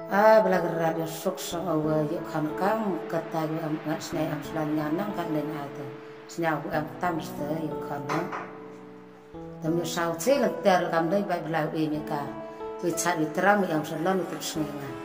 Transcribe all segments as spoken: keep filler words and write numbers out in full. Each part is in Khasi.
A bla ka rat ïa suk song awa ïa khon kang kata ïa am ngat snai am slan nya nang kan den ai te. Sñiaw ku am tam ste ïa khon ha. Tam ïa saw chi kan ter kam dei bai bla u imi ka. Wi chat wi terang wi am salon wi tuk sngi ngan.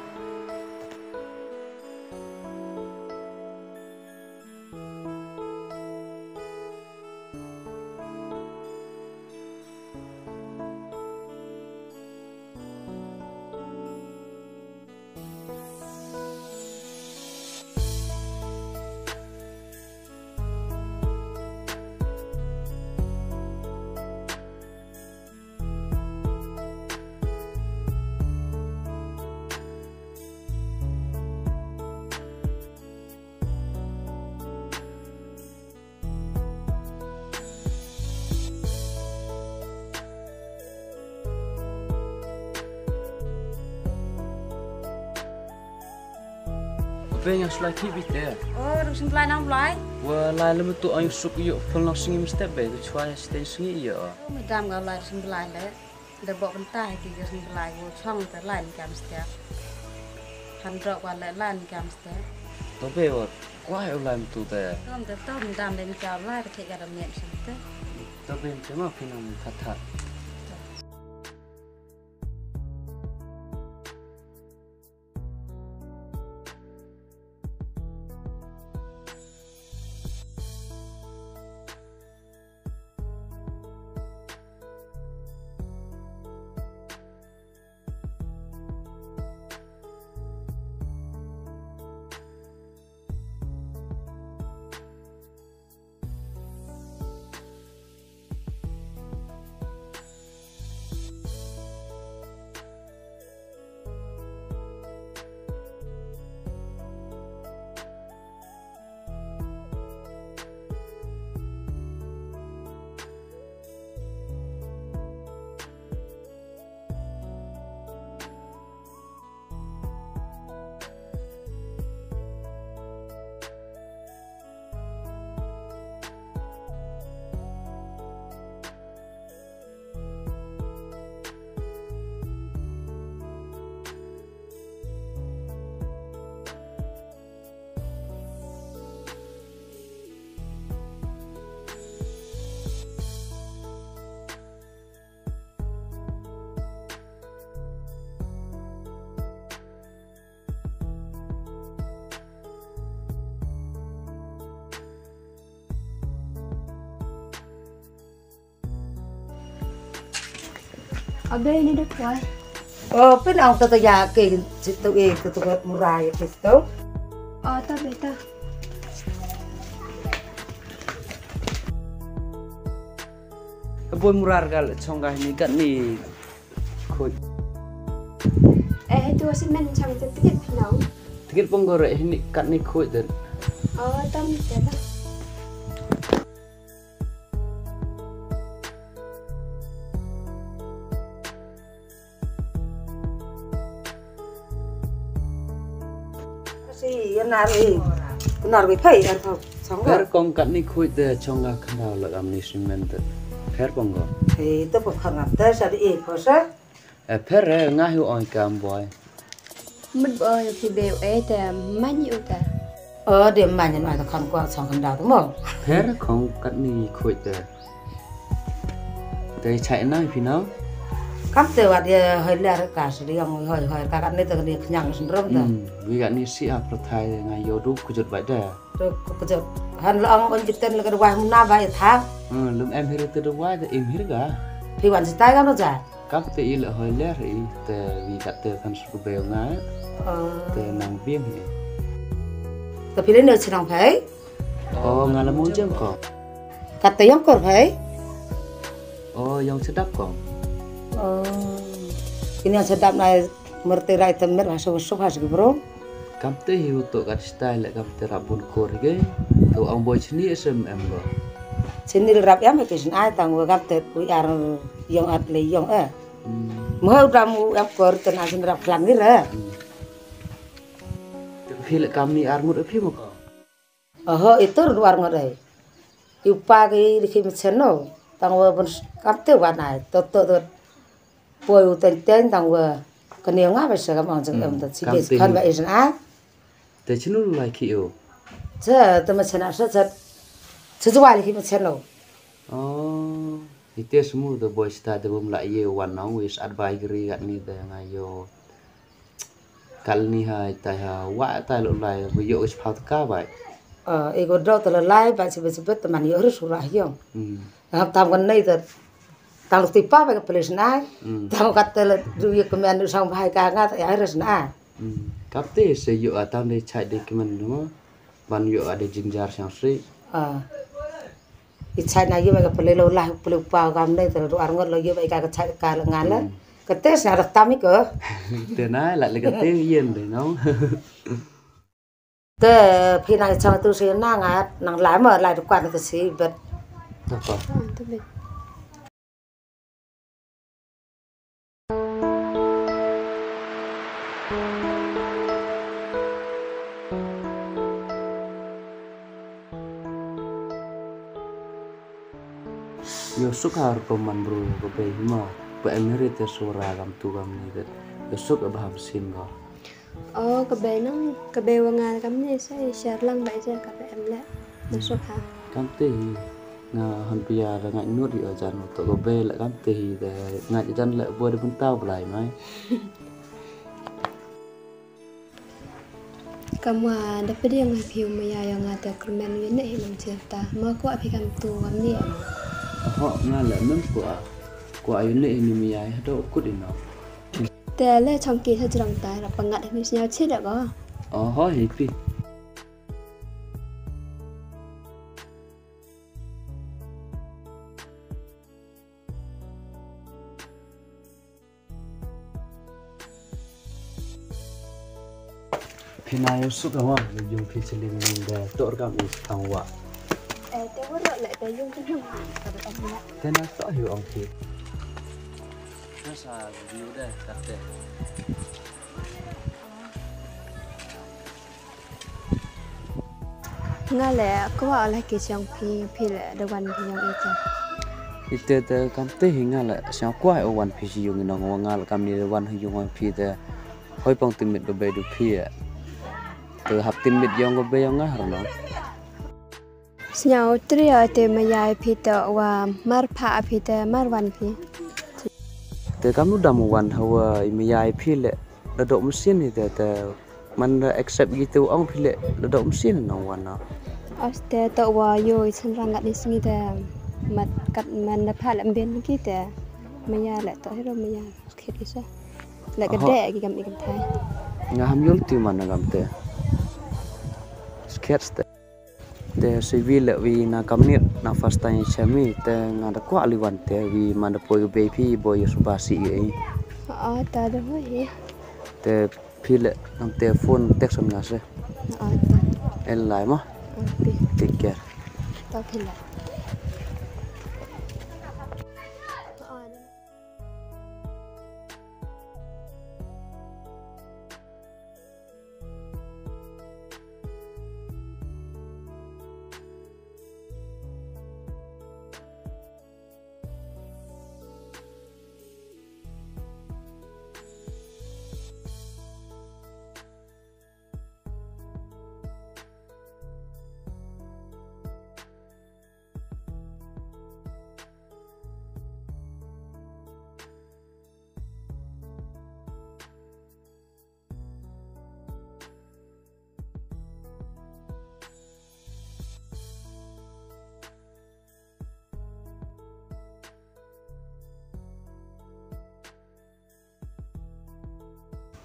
Be nga shu lai phi bite. Oh, ruh shu lai nang lai. Wa lai lem tu ang suk yu phol nang sngi mestep be tu chwa ya steng sngi ya. Oh, madam nga lai shu lai le. Da bok benta ki ger ni lai wo chong te lai ni kam step. Han drok wa le lai ni kam step. To be wa kwai u lai tu te. Tom te tom dam den ka lai te ka da miet shu te. To be te ma phi nang kata. Abe ni da kwai. Oh, pynang ta ta ya ke situ eh ke tu murai ke situ. Oh, ta beta. Boy murar gal chonga ni kat ni khuid. Eh, tu asin men chang te tikit pynang. Tikit pong gore ni kat ni khuid den. Oh, tam te ta. Si, ya nar, eh. Nar wi phai, ar thau, song. Pher kong kat ni khuid de chong ga khandau la gam ni simen de. Pher kong go. Eh, to pa khang ap te sa de, eh, ko sa. Eh, pher, eh, nga hu oi kam boy. Mut boy, phi be, eh, te, man yu te. Oh, de man yu ai ta khang kwak song khandau te mo. Pher kong kat ni khuid de. Te chai nai phi nau. Kam te wat ye hoi ler ka sri yang hoi hoi ka kat ni te ni khnyang sendrom te. Hmm, wi kat ni si a prathai nga yodu kujut bai de. Tu kujut. Han la ang on jiten la ka wai muna bai tha. Hmm, lum em hir te de wai de em hir ga. Phi wan sitai kam ja. Kam te i la hoi ler i te wi kat te kan su be nga. Oh. Te nang bim hi. Te phi le ne chnong phai. Oh, nga la mo jeng ko. Kata yang kor hai? Oh, yang sedap kong. Oh. Ini yang sedap na merti rai temer ha so so ha sigi bro. Kam te hi uto kat style kam te rabun kor ge. To ang boy sini S M M go. Sini rap yang ke sin ai tang we kam te we are yang at le yang eh. Hmm. Mo udah mu yang kor ten asin rap klang ni re. Hmm. Te phi le kam ni ar ngut phi mo ko. Oho, ito ruar ngodai. Iu pa ki dikhi mecheno, tang wa bun kam te wa nai, to to to. Poi u teng teng tang wa. Kane nga ba sha kam ong jong em ta chi kam bes te kan hi. Ba is na. Te chinu lai ki o. Te te ma chena sa sa. Te jwa lai ki ma cheno. Oh, ite smu te boy sta te bum la ye wan nong wis advisory gat ni te nga yo. Kal ni ha tai ha wa tai lo lai bu yo is pau ka bai. Eh, ego do te la lai ba sibet sibet te man yo ru sura yong. Hmm. Hap tam kan nei te. Tang ti pa ba ka police nai. Hmm. Tang kat te la du ye kemen du sang bai ka nga te ya res na. Hmm. Kap te se yo atang de chai de kemen no. Ban yo ade jingjar sang si. Ah. I chai na yo ba ka pele lo lah pele pa kam ne te ro ar ngot lo yo ba ka ka chai ka la ngan la. Hmm. Ka te sa rak tam i ko. Te na la le ka te yen de no. Te phi nang chang tu si na nga nang lai ma lai du kwan te si bet. Apa? Ah, tu bet. Yo suk har ko man bru ko bei hima. Ba emiri te sura kam tu kam ni det. Yo suk ba ham sin ko. Oh, ka bei nang, ka bei wa nga kam ni sa i shar lang ba i sa ka bei em le. Yo suk ha. Kam te hi. Nga han pia da nga nut yo jan to ko bei le kam te hi de. Nga jan le bo de bentau blai mai. Kamwa da pdiang ha phi u maya ya nga te kyrmen yu ne hi nang cher ta. Ma kwah phi kam tu kam ni em. Ho nga le mem kwah. Kwah yu ne hi ni maya ha do kut ino. Te le chong ki sa jrong ta ra pangat hi ni snya chi da ko. Oho hi pi. Phi na yo suk wa le yung phi chiling ling de tor kam is tang wa. Eh, te wa ro le te yung te yung. Te na to hi ong phi. Sa view de kate. Nga le kwah la ki chong phi phi le da wan phi yong ite. Ite te kam te hi nga le chong kwah o wan phi si yung nong wa nga le kam ni da wan hi yung phi te. Hoi pong timit do bei du phi ya. Te hap timit yong go bei yong nga har no. Sñiaw tri ya te ma yai phi te wa mar pha phi te mar wan phi. Te kam nu dam wan hawa i ma yai phi le. La dok mesin ni te te man da accept gitu ong phi le la dok mesin nong wan na. Aste to wa yo i san rang gat ni sngi te mat kat man da pha le mbin ki te maya le to hero maya skhet isa le ka de ki kam i kam thai. Nga ham yul ti man na kam te skhet ste. Te sivi le wi na kamnit na first time chemi te nga da kwah li wan te wi man da poi be phi boy suba si e. Ah, ta da hoi. Te phi le nam te phone text nga se. Ah, ta. En lai ma. Ah, pi. Take care. Ta phi le.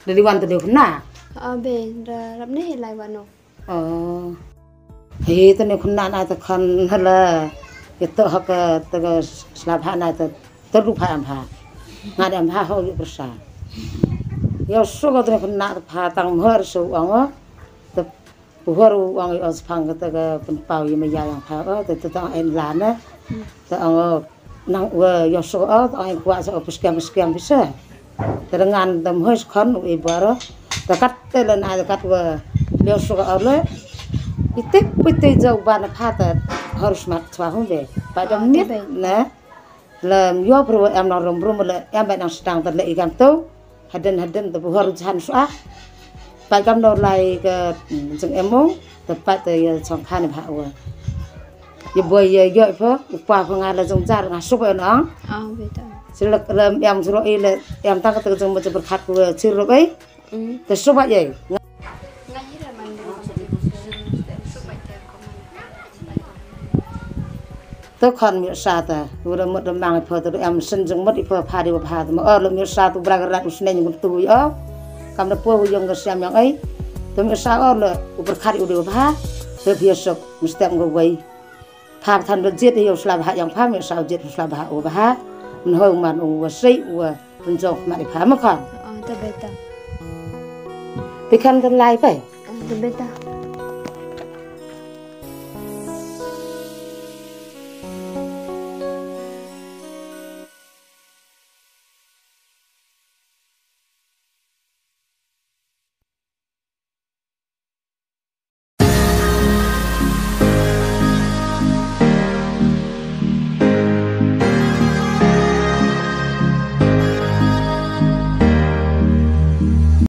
Da di wan te di kena. Ah, be, da rap ni lai wan no. Oh. Hi te ni kena na te kan hala. Ito hak te slap ha na te teru pha am pha. Nga da am pha ho yu persa. Yo so ko te ni kena te pha tang mher so ang. Te Puhor u ong i os phang kata ka pynpaw i maya yang pha o te te tang en la ne. Te ong o nang wa yo so o te ong i kwah so o puskiam puskiam bisa. Te dengan te mhoi skhon u i baro. Te kat te len ai te kat wa yo so o le. I tip pi te jau ban pha te harus mat chwa hum be. Pa dam nit ne. Le yo pro em nang rum rum le em ba nang sedang te le i gam tu. Hadien hadien te buhor u jhan shuwa. Pat kam no lai ka jing em u. Te pat te ya chong khan bha u. Ya boy ya yo pho u pa pho nga la jong jar nga shuwa nang. Ah, beta. Silak lam em suro i le em tang ka te jong mo jabr khat ku chir ro ai. Hmm. Te shuwa ye. To khan mi sa ta, ura mut da mang pho to em sen jong mut i pho pha di pha ta ma or lo mi sa tu bra rat u sneng ngun tu yo. Kam da po yong ga siam yang ai. To mi sa or lo u berkhat u di pha. To phi sok mi stem go wai. Pha than da jet yo sla bha yang pha mi sa jet sla bha u bha. Nho man u wa sei u wa jong ma di pha ma khan. Ah, ta beta. Pi khan kan lai pai. Ah, ta beta.